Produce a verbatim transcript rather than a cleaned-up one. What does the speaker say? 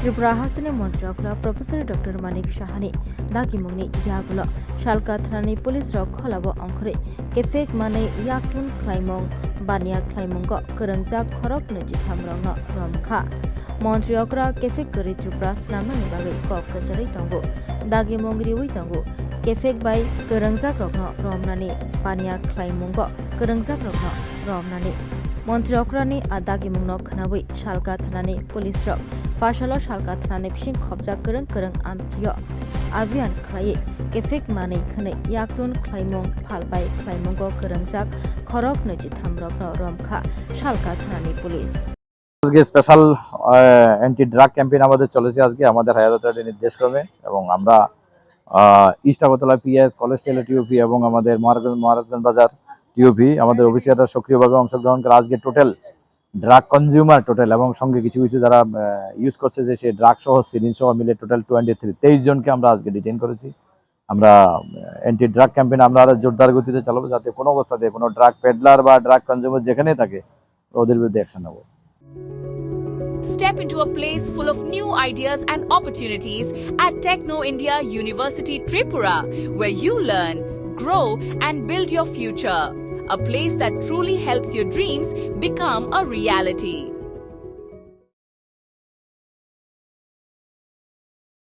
Tripura hasteni montri okra Professor Doctor Manik Sahani dagimungni yagulo Salka thanani police rok kholabo ongkhorwi kephek manwi yaktun khlaimung, baniya khlaimungo kwrwngjak khorok nwi chitham rokno romkha. Montri okra kephek kwrwi Tripura snamnani bagwi kok kwcharwi tongo. Dagimung riwi tongo. Kephek bai kwrwngjak rokno romnani, baniya khlaimungo kwrwngjak rokno romnani. Montri okrani a dagimungno khwnawi Salka thanani police rok phasalo Salka thanani bising khopjak kwrwng kwrwng amchio abhiyan khlaiwi kephek manwi khwnwi yaktun khlaimung phalbai khlaimungo kwrwngjak khorok nwi chitham rokno romkha Salka thanani police. আজকে special anti drug campaign আমাদের চলেছে আজকে আমাদের higher authority নির্দেশক্রমে, এবং আমরা আহ, east Agartala PS, college টেইলর টিওপি এবং আমাদের মহারাজগঞ্জ মহারাজগঞ্জ বাজার টিওপি আমাদের অফিসাররা সক্রিয়ভাবে অংশগ্রহণ করে আজকে টোটাল ড্রাগ কনজিউমার টোটাল এবং সঙ্গে কিছু কিছু যারা ইউজ করছে যে সেই ড্রাগ সহ সিরিঞ্জ সহ মিলে টোটাল টোয়েন্টি থ্রি তেইশ জনকে আমরা আজকে ডিটেইন করেছি। আমরা অ্যান্টি ড্রাগ ক্যাম্পেইন আমরা আরো জোরদার গতিতে চালাবো, যাতে কোনো অবস্থাতে কোনো ড্রাগ পেডলার বা ড্রাগ কনজিউমার যেখানেই থাকে ওদের বিরুদ্ধে অ্যাকশন নেবো। Step into a place full of new ideas and opportunities at Techno India University Tripura, where you learn, grow, and build your future. A place that truly helps your dreams become a reality.